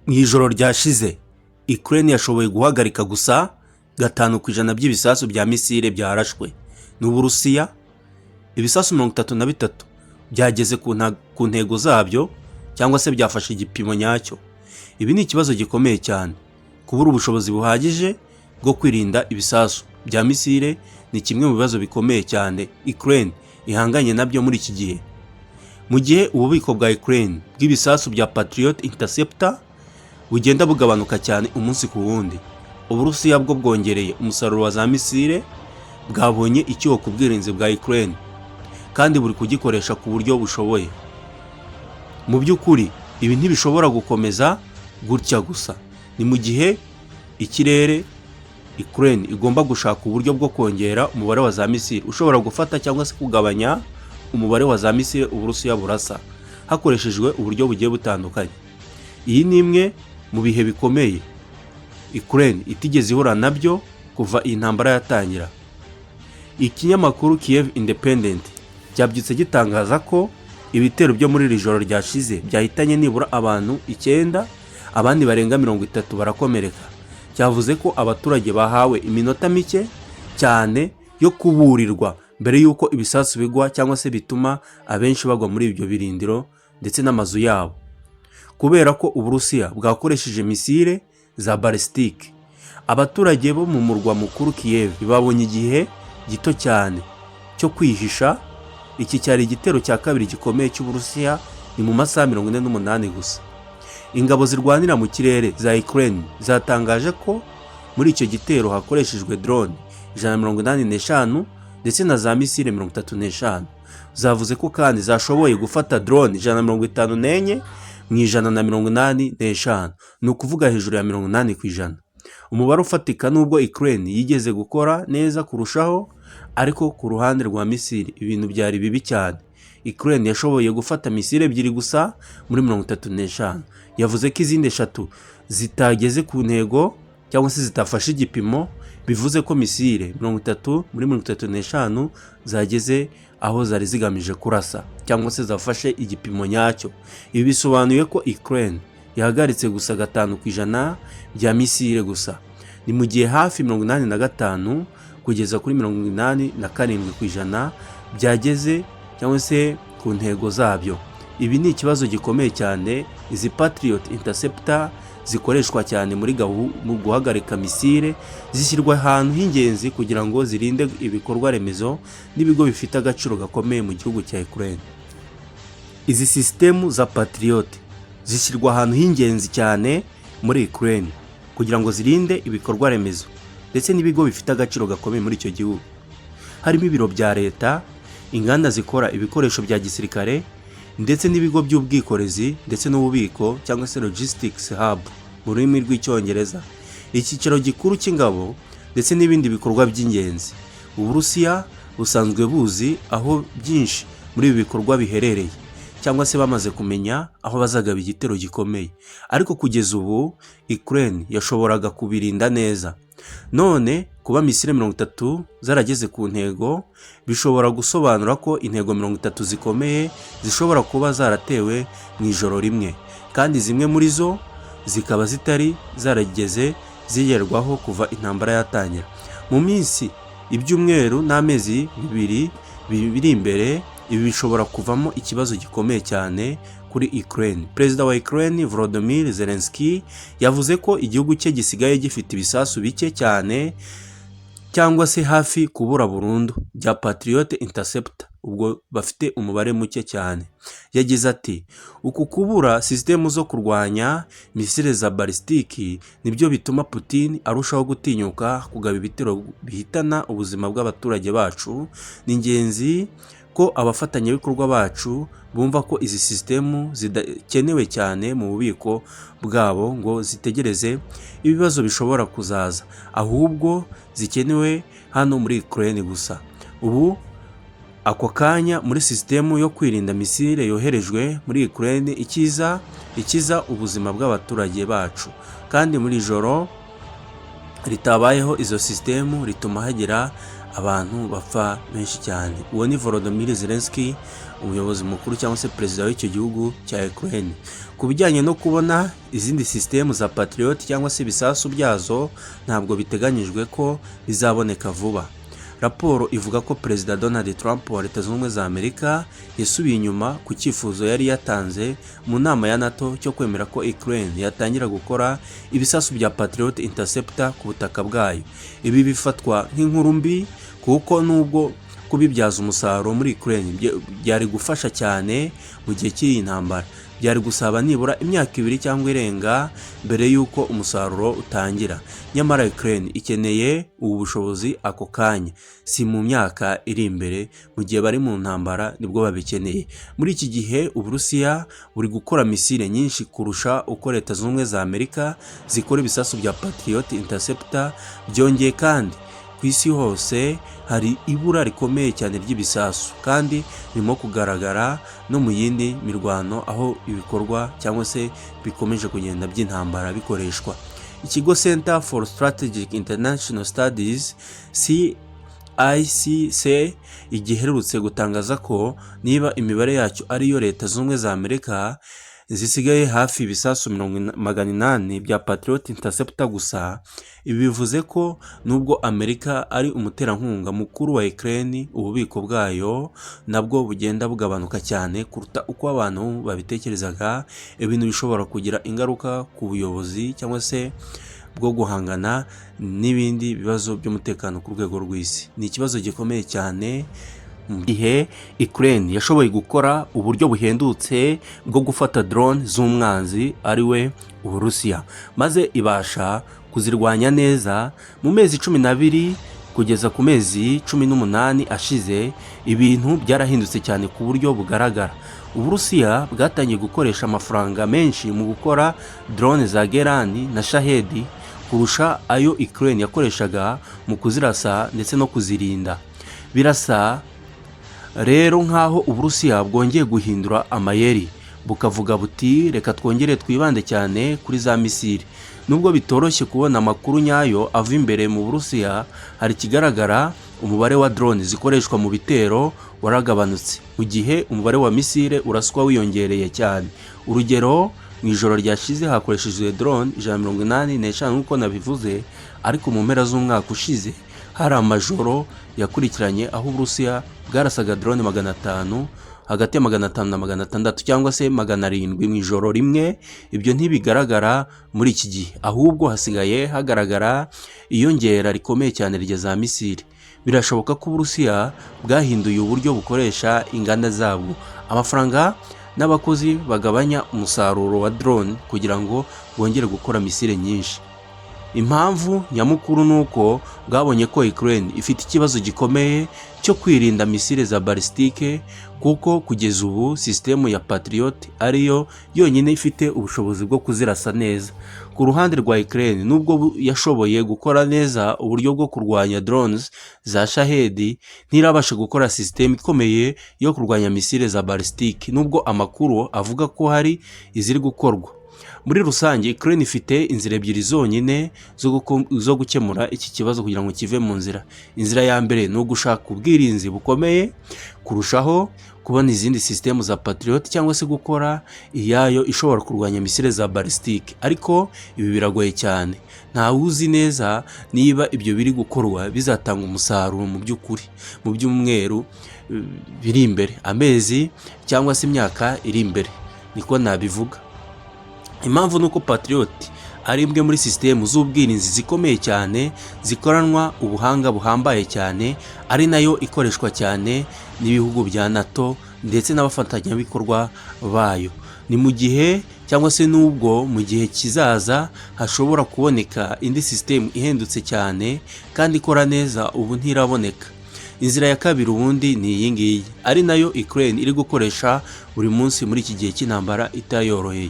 Mu ijoro ryashize, Ukraine yashoboye guhagarika gusa 5% by'ibisasu bya misile byarashwe n'Uburusiya. Ibisasu 33 byageze ku ntego zabyo cyangwa se byafashe igipimo nyacyo. Ibi ni ikibazo gikomeye cyane. Kubura ubushobozi buhagije bwo kwirinda ibisasu bya misile ni kimwe mu bibazo bikomeye cyane Ukraine ihanganye nabyo muri iki gihe. Mu gihe ububiko bwa Ukraine bw'ibisasu bya Patriot Interceptor bugenda bugabanuka cyane umunsi ku wundi, Uburusiya bwo bwongereye umusaruro wa za misile, bwabonye icyuho ku bwirinzi bwa Ukraine kandi buri kugikoresha ku buryo bushoboye. Mu by'ukuri, ibi ntibishobora gukomeza gutya gusa. Ni mu gihe ikirere, Ukraine igomba gushaka uburyo bwo kongera umubare wa za misile ushobora gufata cyangwa se kugabanya umubare wa za misile Uburusiya burasa hakoreshejwe uburyo bugiye butandukanye. Iyi ni imwe mu bihe bikomeye Ukraine itigeze ihura nabyo kuva iyi ntambara yatangira. Ikinyamakuru Kiev Independent cyabyutse gitangaza ko ibitero byo muri iri joro ryashize byahitanye nibura abantu icyenda, abandi barenga 30 barakomereka. Cyavuze ko abaturage bahawe iminota mike cyane yo kuburirwa mbere y'uko ibisasu bigwa cyangwa se bituma abenshi bagwa muri ibyo birindiro ndetse n'amazu yabo, kubera ko Uburusiya bwakoresheje misile za balisitike. Abaturage bo mu murwa mukuru Kiev babonye igihe gito cyane cyo kwihisha. Iki cyari igitero cya kabiri gikomeye cy'Uburusiya ni mu masaha 48 gusa. Ingabo zirwanira mu kirere za Ukraine zatangaje ko muri icyo gitero hakoreshejwe drone 185 ndetse na za misile 35. Zavuze ko kandi zashoboye gufata drone 154 mu 185, ni ukuvuga hejuru ya 80%. Umubare ufatika, nubwo Ukraine yigeze gukora neza kurushaho, ariko ku ruhande rwa misile ibintu byari bibi cyane. Ukraine yashoboye gufata misile ebyiri gusa muri 35. Yavuze ko izindi eshatu zitageze ku ntego cyangwa se zitafashe igipimo, bivuze ko misile 30 muri 35 zageze aho zari zigamije kurasa cyangwa se zafashe igipimo nyacyo. Ibi bisobanuye ko Ukraine yahagaritse gusa 5% bya misile gusa, ni mu gihe hafi 85 kugeza kuri 87% byageze cyangwa se ku ntego zabyo. Ibi ni ikibazo gikomeye cyane. Izi Patriot Interceptor zikoreshwa cyane muri mu guhagarika misile, zishyirwa ahantu h'ingenzi kugira ngo zirinde ibikorwa remezo n'ibigo bifite agaciro gakomeye mu gihugu cya Ukraine. Izi sisitemu za Patriot zishyirwa ahantu h'ingenzi cyane muri Ukraine kugira ngo zirinde ibikorwa remezo ndetse n'ibigo bifite agaciro gakomeye muri icyo gihugu, harimo ibiro bya leta, inganda zikora ibikoresho bya gisirikare, ndetse n'ibigo by'ubwikorezi ndetse n'ububiko cyangwa se logistics hub mu rurimi rw'Icyongereza, icyicaro gikuru cy'ingabo ndetse n'ibindi bikorwa by'ingenzi. Uburusiya busanzwe buzi aho byinshi muri ibi bikorwa biherereye cyangwa se bamaze kumenya aho bazagaba igitero gikomeye, ariko kugeza ubu Ukraine yashoboraga kubirinda neza. None kuba misile 30 zarageze ku ntego bishobora gusobanura ko intego 30 zikomeye zishobora kuba zaratewe mu ijoro rimwe, kandi zimwe muri zo zikaba zitari zarageze zigerwaho kuva intambara yatangira. Mu minsi, ibyumweru n'amezi 2 biri imbere, ibi bishobora kuvamo ikibazo gikomeye cyane kuri Ukraine. Perezida wa Ukraine Volodymyr Zelensky yavuze ko igihugu cye gisigaye gifite ibisasu bike cyane cyangwa se hafi kubura burundu bya Patriot Interceptor, ubwo bafite umubare muke cyane. Yagize ati: "Uku kubura sisitemu zo kurwanya misile za balisitiki nibyo bituma Putin arushaho gutinyuka kugaba ibitero bihitana ubuzima bw'abaturage bacu. Ni ingenzi ko abafatanyabikorwa bacu bumva ko izi sisitemu zidakenewe cyane mu bubiko bwabo ngo zitegereze ibibazo bishobora kuzaza, ahubwo zikenewe hano muri Ukraine gusa. Ubu ako kanya muri sisitemu yo kwirinda misile yoherejwe muri Ukraine ikiza ikiza ubuzima bw'abaturage bacu." Kandi muri joro Ritabayeho izo sisitemu rituma hagira abantu bapfa benshi cyane. Uwo ni Volodymyr Zelensky, umuyobozi mukuru cyangwa se perezida w'icyo gihugu cya Ukraine. Ku bijyanye no kubona izindi sisitemu za Patriot cyangwa se ibisasu byazo, ntabwo biteganyijwe ko bizaboneka vuba. Raporo ivuga ko Perezida Donald Trump wa Leta Zunze Ubumwe za Amerika yasubiye inyuma ku cyifuzo yari yatanze mu nama ya NATO cyo kwemera ko Ukraine yatangira gukora ibisasu bya Patriot Interceptor ku butaka bwayo. Ibi bifatwa nk'inkuru mbi, kuko nubwo kubibyaza umusaruro muri Ukraine byari gufasha cyane mu gihe cy'iyi ntambara, byari gusaba nibura imyaka 2 cyangwa irenga mbere y'uko umusaruro utangira. Nyamara Ukraine ikeneye ubu bushobozi ako kanya, si mu myaka iri imbere. Mu gihe bari mu ntambara nibwo babikeneye. Muri iki gihe Uburusiya buri gukora misile nyinshi kurusha uko Leta Zunze Ubumwe za Amerika zikora ibisasu bya Patriot Interceptor. Byongeye kandi, ku isi hose hari ibura rikomeye cyane ry'ibisasu, kandi ririmo kugaragara no mu yindi mirwano aho ibikorwa cyangwa se bikomeje kugenda by'intambara bikoreshwa. Ikigo Center for Strategic International Studies, CISC, igiherutse gutangaza ko niba imibare yacyo ariyo, Leta Zunze Ubumwe za Amerika zisigaye hafi ibisasu 800 bya Patriot Interceptor gusa. Ibi bivuze ko nubwo Amerika ari umuterankunga mukuru wa Ukraine, ububiko bwayo nabwo bugenda bugabanuka cyane kuruta uko abantu babitekerezaga, ibintu bishobora kugira ingaruka ku buyobozi cyangwa se bwo guhangana n'ibindi bibazo by'umutekano ku rwego rw'isi. Ni ikibazo gikomeye cyane. Mu gihe Ukraine yashoboye gukora uburyo buhendutse bwo gufata drone z'umwanzi, ari we Uburusiya, maze ibasha kuzirwanya neza mu mezi 12 kugeza ku mezi 18 ashize, ibintu byarahindutse cyane ku buryo bugaragara. Uburusiya bwatangiye gukoresha amafaranga menshi mu gukora drone za Gerani na Shahed kurusha ayo Ukraine yakoreshaga mu kuzirasa ndetse no kuzirinda. Birasa rero nk'aho Uburusiya bwongeye guhindura amayeri, bukavuga buti: "Reka twongere twibande cyane kuri za misile." Nubwo bitoroshye kubona amakuru nyayo ava imbere mu Burusiya, hari ikigaragara: umubare wa drone zikoreshwa mu bitero waragabanutse, mu gihe umubare wa misile uraswa wiyongereye cyane. Urugero, mu ijoro ryashize hakoreshejwe drone 185 nk'uko nabivuze, ariko mu mpera z'umwaka ushize hari amajoro yakurikiranye aho Uburusiya bwarasaga drone 500, hagati ya 500 na 600 cyangwa se 700 mu ijoro rimwe. Ibyo ntibigaragara muri iki gihe, ahubwo hasigaye hagaragara iyongera rikomeye cyane rya za misile. Birashoboka ko Uburusiya bwahinduye uburyo bukoresha inganda zabwo, amafaranga n'abakozi, bagabanya umusaruro wa drone kugira ngo bongere gukora misile nyinshi. Impamvu nyamukuru ni uko bwabonye ko Ukraine ifite ikibazo gikomeye cyo kwirinda misile za balisitike, kuko kugeza ubu sisitemu ya Patriot ariyo yonyine ifite ubushobozi bwo kuzirasa neza. Ku ruhande rwa Ukraine, nubwo yashoboye gukora neza uburyo bwo kurwanya drones za Shahed, ntirabasha gukora sisitemu ikomeye yo kurwanya misile za balisitike, nubwo amakuru avuga ko hari iziri gukorwa. Muri rusange, Ukraine ifite inzira ebyiri zonyine zo gukemura iki kibazo kugira ngo kive mu nzira. Inzira ya mbere ni ugushaka ubwirinzi bukomeye kurushaho, kubona izindi sisitemu za Patriot cyangwa se gukora iyayo ishobora kurwanya misile za balisitike, ariko ibi biragoye cyane. Ntawe uzi neza niba ibyo biri gukorwa bizatanga umusaruro mu by'ukuri mu byumweru biri imbere, amezi cyangwa se imyaka iri imbere, niko nabivuga. Impamvu ni uko Patriot ari imwe muri sisitemu z'ubwirinzi zikomeye cyane, zikoranwa ubuhanga buhambaye cyane, ari nayo ikoreshwa cyane n'ibihugu bya NATO ndetse n'abafatanyabikorwa bayo. Ni mu gihe cyangwa se n'ubwo mu gihe kizaza hashobora kuboneka indi sisitemu ihendutse cyane kandi ikora neza, ubu ntiraboneka. Inzira ya kabiri ubundi ni iyi ngiyi, ari nayo Ukraine iri gukoresha buri munsi muri iki gihe cy'intambara itayoroheye: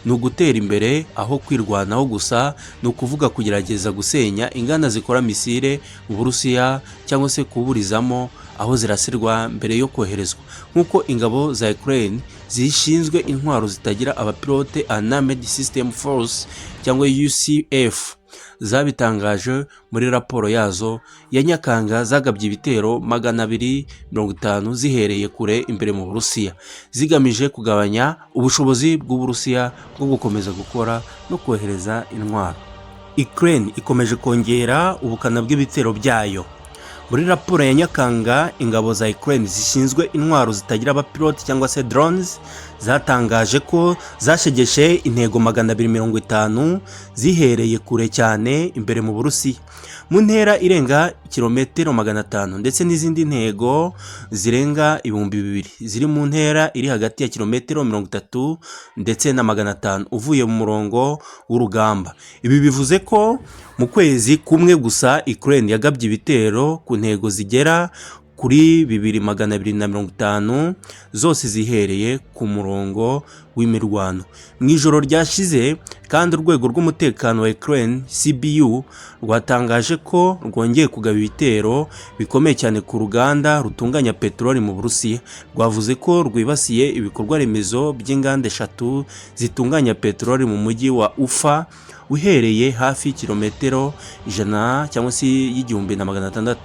ni ugutera imbere aho kwirwanaho gusa, ni ukuvuga kugerageza gusenya inganda zikora misile mu Burusiya cyangwa se kuburizamo aho zirasirwa mbere yo koherezwa, nk'uko ingabo za Ukraine zishinzwe intwaro zitagira abapilote, Unmanned System Force cyangwa UCF, zabitangaje muri raporo yazo ya Nyakanga, zagabye ibitero 250 zihereye kure imbere mu Burusiya, zigamije kugabanya ubushobozi bw'Uburusiya bwo gukomeza gukora no kohereza intwaro. Ukraine ikomeje kongera ubukana bw'ibitero byayo. Muri raporo ya Nyakanga, ingabo za Ukraine zishinzwe intwaro zitagira abapiloti cyangwa se drones zatangaje ko zashegeshe intego 250 zihereye kure cyane imbere mu Burusiya, mu ntera irenga kilometero 500, ndetse n'izindi ntego zirenga 2000 ziri mu ntera iri hagati ya kilometero 30 ndetse na 500 uvuye mu murongo w'urugamba. Ibi bivuze ko mu kwezi kumwe gusa Ukraine yagabye ibitero ku ntego zigera kuri 2250, zose zihereye ku murongo w'imirwano. Mu ijoro ryashize kandi, urwego rw'umutekano wa Ukraine, SBU, rwatangaje ko rwongeye kugaba ibitero bikomeye cyane ku ruganda rutunganya peteroli mu Burusiya. Rwavuze ko rwibasiye ibikorwa remezo by'inganda eshatu zitunganya peteroli mu mujyi wa Ufa, uhereye hafi kilometero 100 cyangwa se y'1600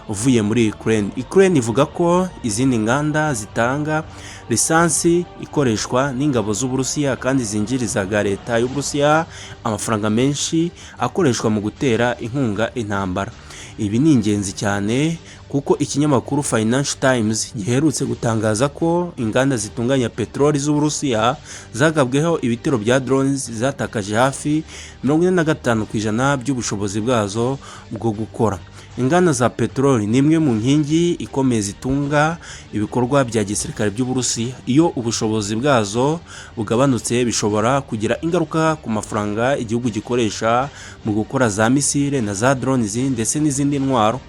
uvuye muri Ukraine. Ukraine ivuga ko izindi nganda zitanga lisansi ikoreshwa n'ingabo z'Uburusiya kandi zinjirizaga leta y'Uburusiya amafaranga menshi akoreshwa mu gutera inkunga intambara. Ibi ni ingenzi cyane kuko ikinyamakuru Financial Times giherutse gutangaza ko inganda zitunganya peteroli z'Uburusiya zagabweho ibitero bya drones zatakaje hafi 45% by'ubushobozi bwazo bwo gukora. Inganda za peteroli ni imwe mu nkingi ikomeye zitunga ibikorwa bya gisirikare by'Uburusiya. Iyo ubushobozi bwazo bugabanutse, bishobora kugira ingaruka ku mafaranga igihugu gikoresha mu gukora za misile na za drones ndetse n'izindi ntwaro.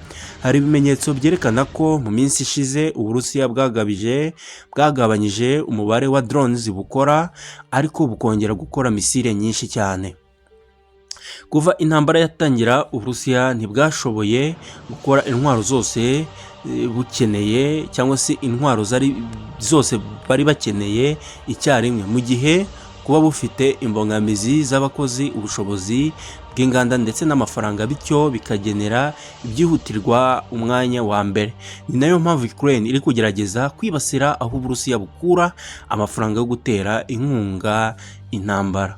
Hari ibimenyetso byerekana ko mu minsi ishize Uburusiya bwagabanyije umubare wa drones bukora, ariko bukongera gukora misile nyinshi cyane. Kuva intambara yatangira, Uburusiya ntibwashoboye gukora intwaro zose bukeneye cyangwa se intwaro zari zose bari bakeneye icyarimwe, mu gihe kuba bufite imbogamizi z'abakozi, ubushobozi bw'inganda ndetse n'amafaranga, bityo bikagenera ibyihutirwa umwanya wa mbere. Ni nayo mpamvu Ukraine iri kugerageza kwibasira aho Uburusiya bukura amafaranga yo gutera inkunga intambara.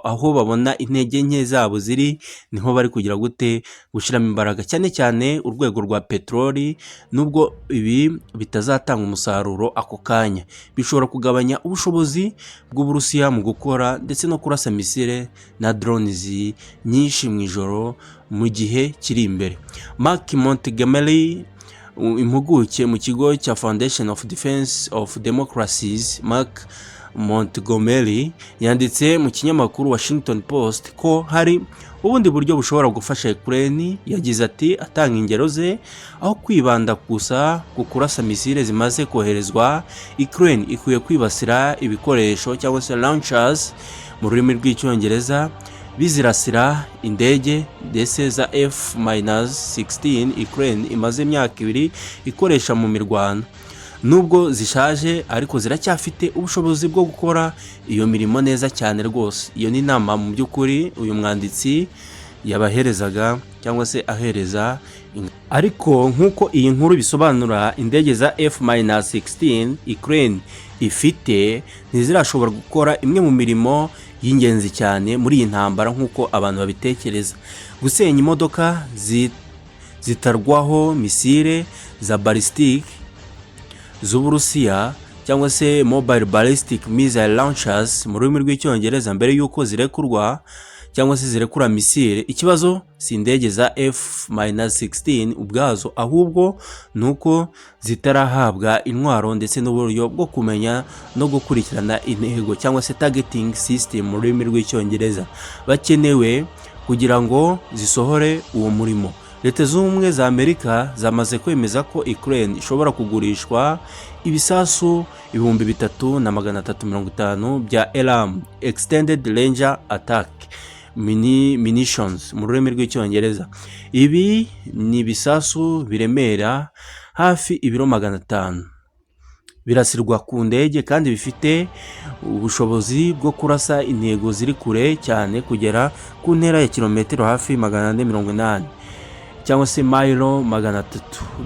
Aho babona intege nke zabo ziri niho bari kugira gute? Gushyiramo imbaraga, cyane cyane urwego rwa peteroli. Nubwo ibi bitazatanga umusaruro ako kanya, bishobora kugabanya ubushobozi bw'Uburusiya mu gukora ndetse no kurasa misile na drones nyinshi mu ijoro mu gihe kiri imbere. Mark Montgomery, impuguke mu kigo cya Foundation of Defense of Democracies, Mark Montgomery, yanditse mu kinyamakuru Washington Post ko hari ubundi buryo bushobora gufasha Ukraine. Yagize ati, atanga ingero ze: "Aho kwibanda gusa ku kurasa misile zimaze koherezwa, Ukraine ikwiye kwibasira ibikoresho cyangwa se launchers mu rurimi rw'Icyongereza bizirasira indege ndetse za F-16 Ukraine imaze imyaka 2 ikoresha mu mirwano. Nubwo zishaje, ariko ziracyafite ubushobozi bwo gukora iyo mirimo neza cyane rwose." Iyo ni inama mu by'ukuri uyu mwanditsi yabaherezaga cyangwa se ahereza. Ariko nk'uko iyi nkuru bisobanura, indege za F-16 Ukraine ifite ntizirashobora gukora imwe mu mirimo y'ingenzi cyane muri iyi ntambara nk'uko abantu babitekereza: gusenya imodoka zitarwaho misile za ballistic z'Uburusiya cyangwa se mobile ballistic missile launchers mu rurimi rw'Icyongereza, mbere y'uko zirekurwa cyangwa se zirekura misile. Ikibazo si indege za F-16 ubwazo, ahubwo ni uko zitarahabwa intwaro ndetse n'uburyo bwo kumenya no gukurikirana intego cyangwa se targeting system mu rurimi rw'Icyongereza bakenewe kugira ngo zisohore uwo murimo. Leta Zunze Ubumwe za Amerika zamaze kwemeza ko Ukraine ishobora kugurishwa ibisasu 3350 bya ERAM, Extended Range Attack Munitions mu rurimi rw'Icyongereza. Ibi ni ibisasu biremera hafi ibiro 500. Birasirwa ku ndege kandi bifite ubushobozi bwo kurasa intego ziri kure cyane, kugera ku ntera ya kilometero hafi 480 cyangwa se mayiro 300.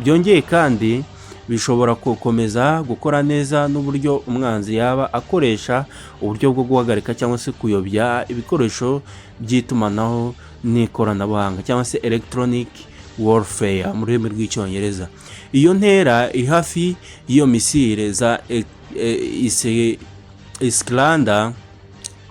Byongeye kandi, bishobora gukomeza gukora neza n'uburyo umwanzi yaba akoresha uburyo bwo guhagarika cyangwa se kuyobya ibikoresho by'itumanaho n'ikoranabuhanga, cyangwa se electronic warfare mu rurimi rw'Icyongereza. Iyo ntera iri hafi y'iyo misile za Iskander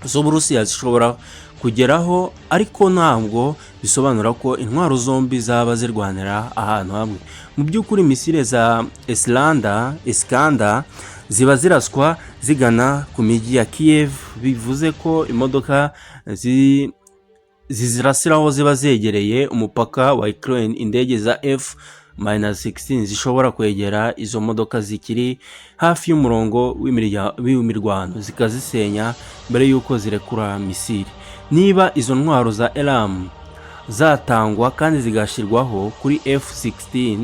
z'Uburusiya zishobora kugeraho, ariko ntabwo bisobanura ko intwaro zombi zaba zirwanira ahantu hamwe. Mu by'ukuri, misile za Iskander ziba ziraswa zigana ku mijyi ya Kiev, bivuze ko imodoka zizirasiraho ziba zegereye umupaka wa Ukraine. Indege za F-16 zishobora kwegera izo modoka zikiri hafi y'umurongo w'imirwano, zikazisenya mbere y'uko zirekura misile. Niba izo ntwaro za ELAM zatangwa kandi zigashyirwaho kuri F-16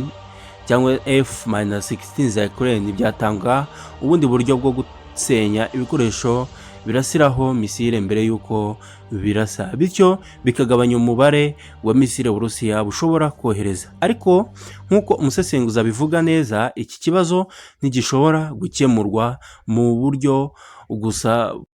cyangwa F-16 za Ukraine, byatanga ubundi buryo bwo gusenya ibikoresho birasiraho misile mbere y'uko birasa, bityo bikagabanya umubare wa misile Uburusiya bushobora kohereza. Ariko nk'uko umusesenguzi abivuga neza, iki kibazo ntigishobora gukemurwa mu buryo gusa.